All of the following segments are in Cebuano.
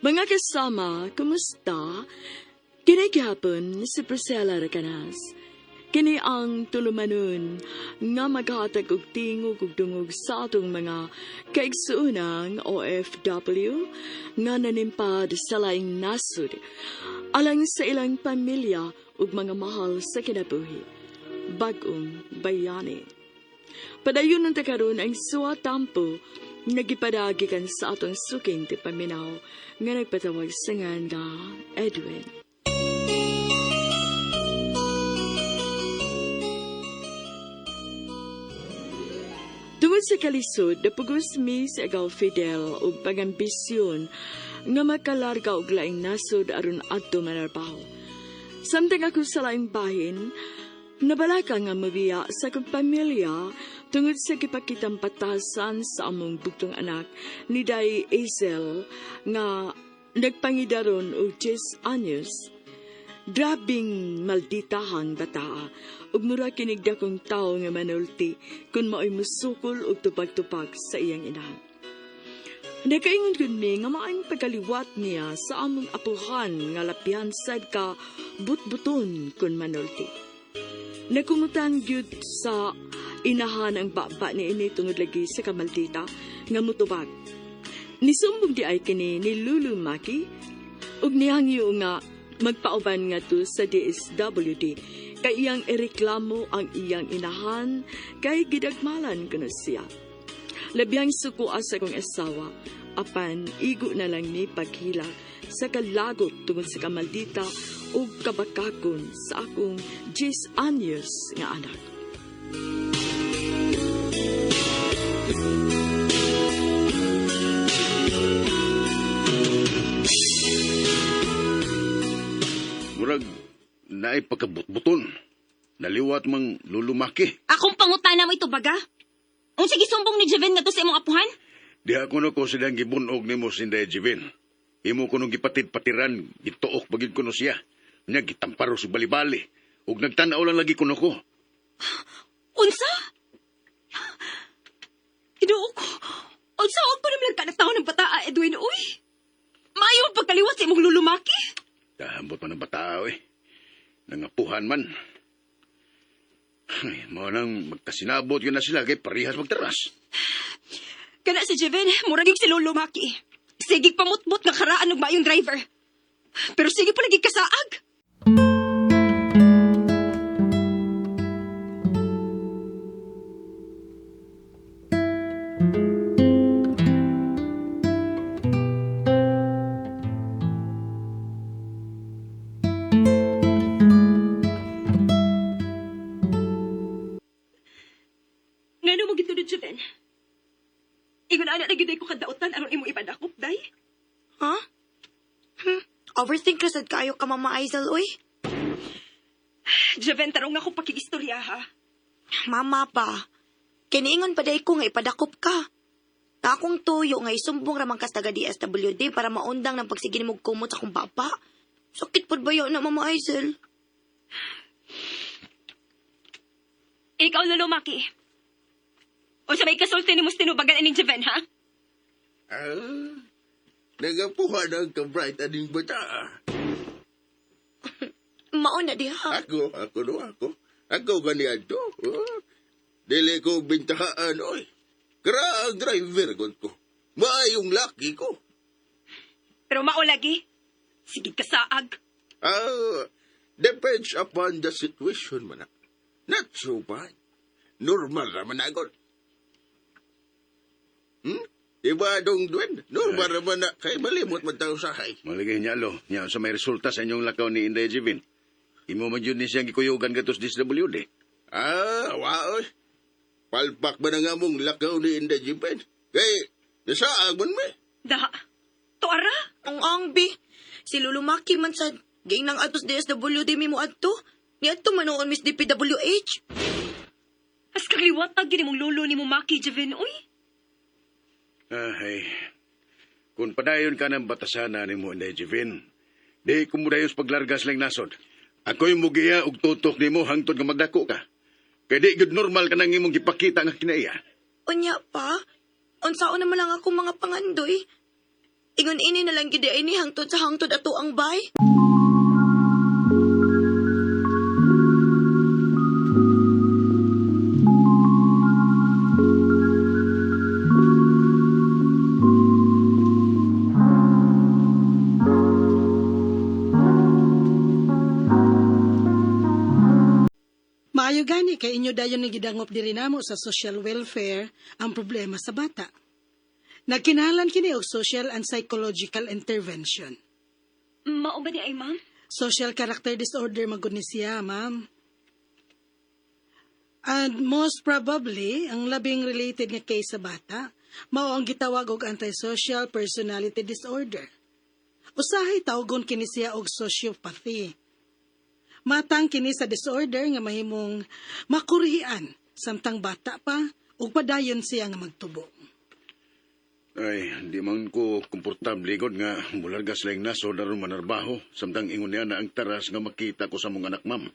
Mga kasama, kumusta? Kini gihapon si Priscilla Recanas. Kini ang tulumanon nga maghatag og tingog ug dungog sa atong mga kaigsuonang OFW nga nanimpad sa laing nasod alang sa ilang pamilya ug mga mahal sa kinabuhi. Bag-ong bayani. Padayon ng karon ang suwa tampo nga gipadagikan sa atong suking ti paminaw nga nagpatawag sa ngan nga Edwin. Tungod sa kalisod, napugos mi sa Agaw Fidel og pagambisyon nga makalarga og laing nasod aron adto manarbaho. Samtang ako sa laing bahin, nabalaka nga mabiya sa akong pamilya tungod sa gipakitang batasan sa among bugtong anak ni Day Azel nga nagpangidaron og 10 anyos. Grabing malditahang bataa ug mura kinig dakong tawo nga manulti kun maoy musukol og tupag-tupag sa iyang inahan. Nakaingon gud mi nga maayong pagkaliwat niya sa among apuhan nga lapihan sad ka butbuton kun manulti. Nakumutan gyud sa inahan ang baba ni ini tungod lagi sa kamaldita nga mutubag. Nisumbong di ay kini ni Lulu Maki ug nihangyo nga magpauban nga to sa DSWD kay iyang ireklamo ang iyang inahan kay gidagmalan kuno siya. Labiyang suko sa akong asawa, apan igo na lang ni paghila sa kalagot tungod sa kamaldita ug kabakakon sa akong 10 anyos nga anak. Murag naay pagkabutbuton. Naliwat mang lulumaki. Akong pangutana mo ito baga? Unsa gisumbong ni Jeven ngadto sa imong apuhan? Diha ko no ko silang gibunog nimo sinday Jivin. Imo ko nung gipatid-patiran, gituok bagid ko no siya. Nya gitamparo sa balibali. Ug nagtan-aw lang lagi kuno ko. Unsa? Ginoo ko. Unsa og ko naman nagkanataw ng bataa, Edwin, uy? Maayo ang pagkaliwat sa imong lulumaki. Dahambot pa ng bata, eh. Nangapuhan man. Ay, mao nang magkasinabot yun na sila kay parehas magteras. Kana si Jeven, murag yung si Lolo Maki. Sige pamutmot nga karaan og maayong driver. Pero sige pa lagi kasaag. Ngano mo gitunod, Jeven? Ingon ana na gyud ko kadautan aron imo ipadakop, day. Ha? Overthink ra sad kaayo ka, Mama Aizel, uy. Jeven, tarong ako pakigistorya, ha? Mama pa. Kiniingon pa day ko nga ipadakop ka. Na akong tuyo nga isumbong ramang kas taga DSWD para maundang ng pagsigin mo kumot sa akong papa. Sakit pod ba yun na, Mama Aizel? Ikaw, Lolo Maki. O sa may kasulti ni mo tinubagan ining Jeven, ha? Ah, nagapuhan ang ka-bright aning bata. Mauna diha. Ako, ako no, ako. Ako gani ato. Oh, dili ko bintahaan, oy. Kra ang driver ko ko. Maayong laki ko. Pero mao lagi. Sige kasaag. Ah, depends upon the situation man. Not so bad. Normal raman agad. Iba dong dwen. Normal raman na. Kay malimot man tao sahay. Maligay niya, lo. Niya, sa may resulta sa inyong lakaw ni Inday Jivin. Imo man yun ni siyang gikuyugan gatos DSWD. Ah, wa oy. Palpak ba na nga mong lakaw ni Inday Jivin? Kay, nasaag man may. Da. Tuara. Ang angbi. Si Lolo Maki man sa ging ng atos DSWD mi mo adto. Ni adto manoon Miss DPWH. As kagliwat ang gini mong lolo ni mo Maki, Jeven, uy. Ay, kung padayon ka ng batasana ni mo, Inday Jevin, di ko mo dayon sa paglargas lang nasod. Ako'y mugiya og tutok nimo hangtod nga magdako ka. Kay di gud normal ka nang imong gipakita nga kinaiya. Unya pa, unsaon naman lang ako mga pangandoy. Ingon ini na lang gid ay ni hangtod sa hangtod ato ang bay. Maayo gani kay inyo dayon ni gidangop diri namo sa social welfare ang problema sa bata. Nagkinahanglan kini og social and psychological intervention. Mao ba di ay, ma'am? Social character disorder magud ni siya, ma'am. And most probably, ang labing related nga case sa bata, mao ang gitawag og antisocial personality disorder. Usahay tawgon kini siya og sociopathy. Matang kini sa disorder nga mahimong makurihian samtang bata pa ug padayon siya nga magtubo. Ay, di man ko komportable gud nga mulargas lang nasod aron manarbaho samtang ingon niya na ang taras nga makita ko sa mong anak, ma'am.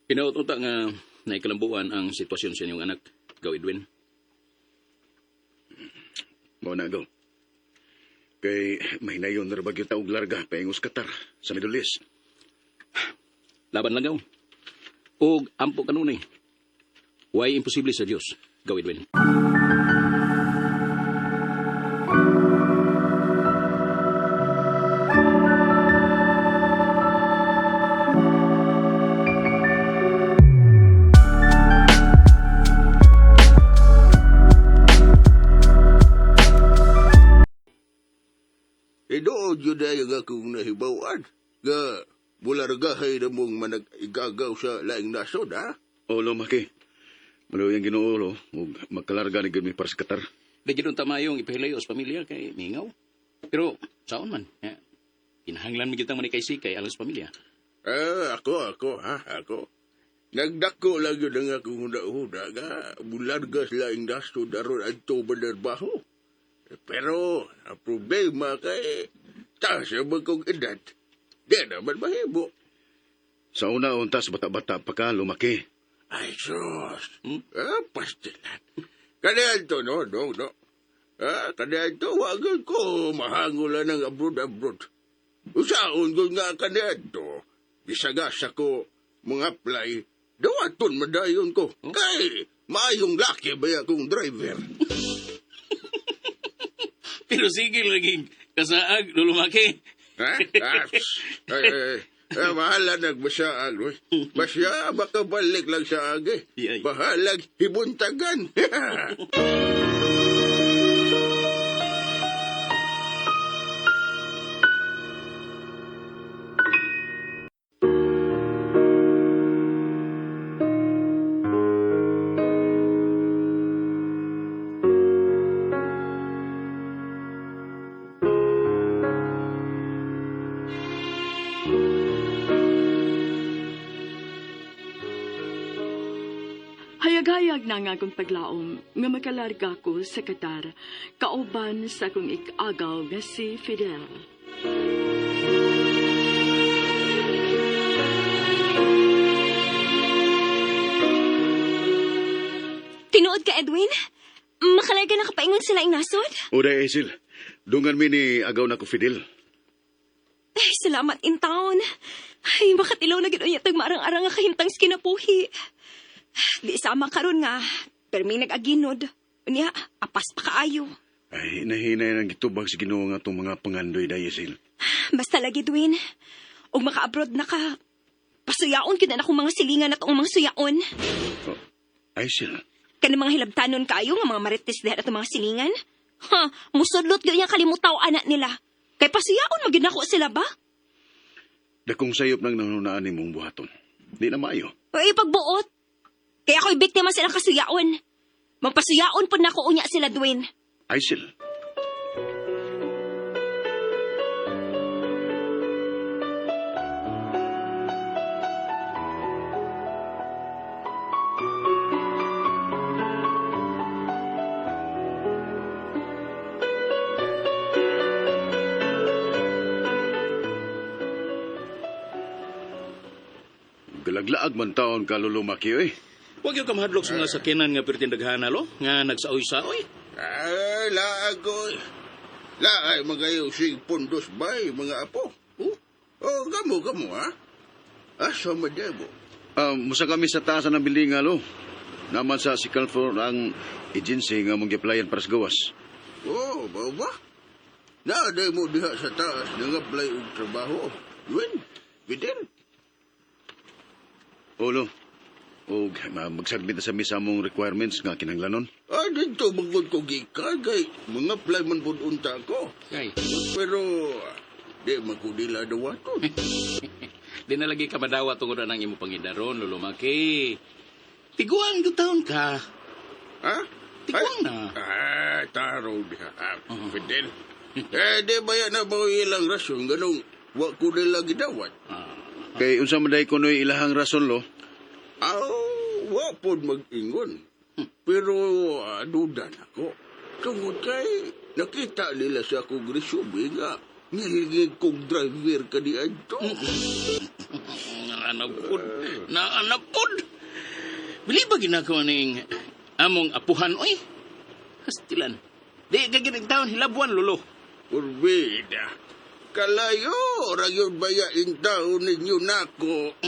Pinaut-uta nga naikalambuan ang sitwasyon sa inyong anak, Gaw Edwin. Mao na go. Kay mahinayon na ba gyud ta og larga paingos Qatar sa Middle East. Laban lang, Gaw. Og ampo kanunay. Why imposible sa Dios, Gaw Edwin? E doon yun ay ang akong nahibawan. Nga, bulargahay na mong manag-igagaw sa laing nasod, ha? O lumaki. Maluoy ang Ginoo lo ug magkalarga ni gyud mi para sa Qatar. Di gyud unta maayong ipahilayo sa pamilya kay mingaw. Pero saon man, ya, kinahanglan mi kitang manikay-sikay alang sa pamilya. Ah, ako, ako, ha? Ako. Nagdako lang yun ang akong huda-huda, nga bularga sa laing nasod aron adto manarbaho. Pero, ang problema kay, taas ang kong edad. Di naman mahimo. Sa una untas bata-bata pa ka lumaki. Ay, sus. Ah, pastilan. Kaniyan to, no, no, no. Ah, kaniyan to, wag ko mahangulan ng abroad-abroad. Usaon ko nga kaniyan to. Bisagas ako mga apply. Dawaton madayon ko. Kay, maayong laki ba akong driver? Pero sige lagi kasaag lulumaki. Ha? Ah, pss. Ay, ay, ay. Ah, bahala nagbasaan. Uy. Basya, makabalik lang sa agi. Yay. Bahalag hibuntagan. Hayag-hayag na nga akong paglaom nga makalarga ko sa Qatar, kauban sa akong ikagaw nga si Fidel. Tinuod ka, Edwin? Makalarga na kapaingon sila ang nasod? Uday Esil, dungan mi ni agaw na ko Fidel. Ay, salamat in town. Ay, makatilaw na gid unya tag maarang-arang nga kahimtang sa kinabuhi. Di sama karon nga, pero may nag-aginod. Unya, apas pa kaayo. Ay, nahinay nang gitubag sa Ginoo nga itong mga pangandoy day Esil. Basta lagi, Dwayne. Ug maka-abroad na ka. Pasuyaon gyud na akong mga silingan at mga suyaon. Oh, Aisil, Kanang mga hilabtanon kaayo nga mga marites diha atong mga silingan. Ha, musudlot gyud yang kalimutaw anak nila. Kay pasuyaon magyud nako sila ba? dakong sayop nang nanunaan ni mong buhaton. Di na maayo. O ipagbuot. Kaya ako'y biktima silang kasuyaon. Mapasuyaon po nako unya sila, Dwayne. Aisel. Galaglaag man taon ka lulumaki, oy. Huwag yung kamahadlok sa mga sakinan nga pertindaghana, lo, nga nagsaoy-saoy. Ay, laag ko. Laay, magayo sig pundos bay, mga apo. Oh, oh gamo, gamo, ha? Asa madebo. Musa kami sa taas ng building, lo. Naman sa second floor ang agency nga mong applyan para sa gawas. Oh, ba ba? Naaday mo diha sa taas nga apply og trabaho. Win, Fidel. Olo. O magsubmit na sa misa mong requirements nga kinahanglanon. Ah, dito magod ko gikan kay mga apply man pud unta ko. Kay, Pero di man ko nila dawaton. di na lagi ka madawa tungod na ng imo pangidaron, Lolo Maki. Tiguang gyud taon ka. Ha? Tiguang na. Ah, taro diha. Ah, Fidel. Eh, di ba yan na ba ilang rason ganong wa ko nila gidawat? Kay unsa man day kunoy ilahang rason lo? Aw, wa pod mag-ingon. Pero duda na ko. Tungod kay nakita nila sa akong resume nga ngiligid kong driver kaniadto. Naanapod. Naanapod. Bili ba ginagawa ning among apuhan, oy? Hastilan. Di ka gining taon hilabuan, Lolo. Kurbida. Kalayo, rayon baya in taon ninyo nako.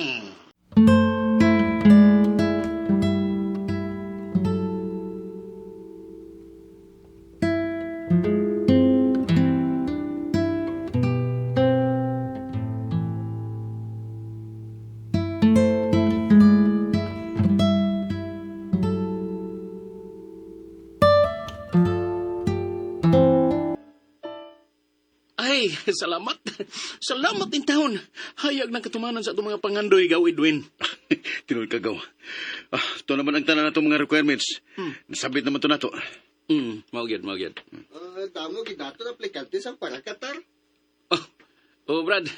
Ay, salamat. Salamat in taon. Hayag ng katumanan sa atong mga pangandoy, gaw Edwin. Tinuod ka gaw. Ah, to naman ang tanan natong mga requirements. Nasabit naman to nato. Mao gyud, mao gyud. Damo ginato na aplikante sa para Qatar. Oh, oh Brad.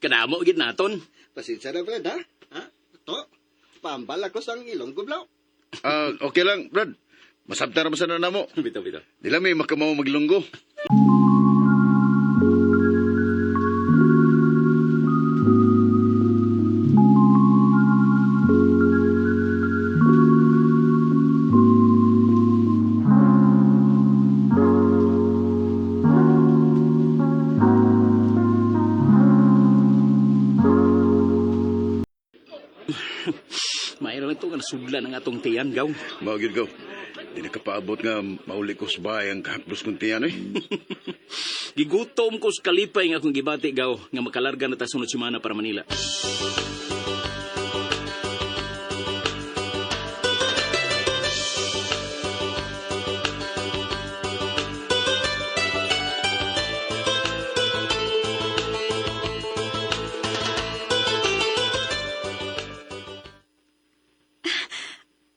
Kadamo gyud naton. Pasensya na, Brad, ha? Ha? To, paambal ako sang ilong gublaw. Ah, okay lang, Brad. Masabta ra man sana namo. Bitaw, bitaw. Dila may makamaw maglunggo. Mayroon lang ito nga nasudlan ang atong tiyan, gaw. Mao gyud gaw. Di nakapaabot nga mauli ko sa bahay ang kahaplos kong tiyan eh. Gigutom ko sa kalipay nga akong gibati, gaw, nga makalarga na ta sunod semana para Manila.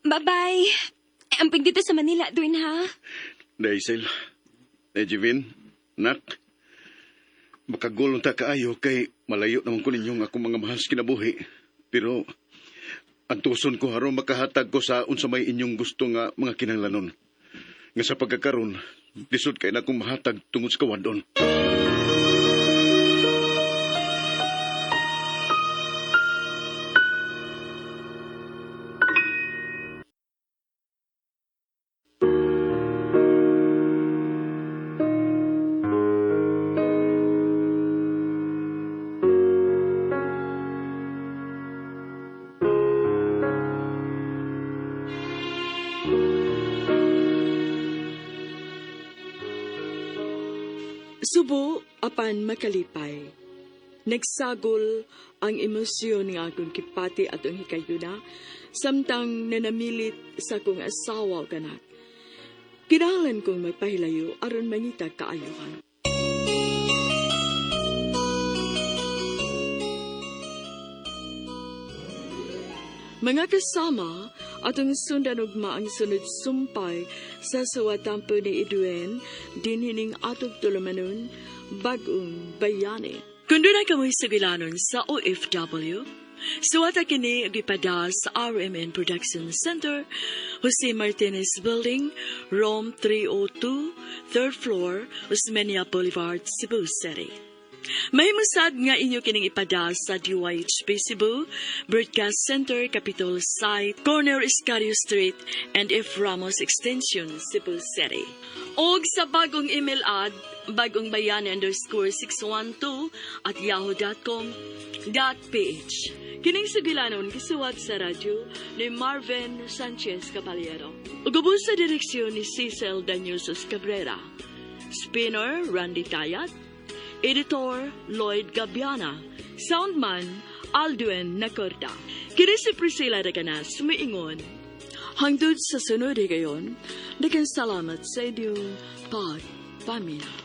Bye-bye. Eh, amping dito sa Manila, Dwayne, ha? Daisel, Ejivin, nak, makagulong ta kaayo kay malayo naman ko ninyong akong mga mahal sa kinabuhi. Pero antuson ko haron makahatag ko sa unsa may inyong gusto nga mga kinahanglanon. Nga sa pagkakaron, lisod kay na akong mahatag tungod sa kawadon. Subo apan makalipay. Nagsagol ang emosyon nga akong kipati atong hikayuna samtang nanamilit sa akong asawa ug anak. Kinahanglan kong magpahilayo aron mangita kaayuhan. Mga kasama, Atong sundan ugma ang sunod sumpay sa suwatampo ni Edwin, dinhining atog tulumanon, Bag-ong Bayani. Kung dunay kamoy sugilanon sa OFW, suwata kini ug ipada sa RMN Production Center, Jose Martinez Building, Room 302, 3rd floor, Osmeña Boulevard, Cebu City. Mahimo sad nga inyo kining ipada sa DYHP Cebu, Broadcast Center, Capitol Site, Corner Escario Street, and F. Ramos Extension, Cebu City. Og sa bagong email ad, bagongbayani_612@yahoo.com.ph. Kining sugilanon gisuwat sa radyo ni Marvin Sanchez Caballero. Ug ubos sa direksyon ni Cecil Daniusos Cabrera. Spinner Randy Tayat. Editor Lloyd Gabiana. Soundman Aldwin Nacorda. Kini si Priscilla Reganas, miingon. Hangtod sa sunod higayon, daghang salamat sa inyong pagpaminaw.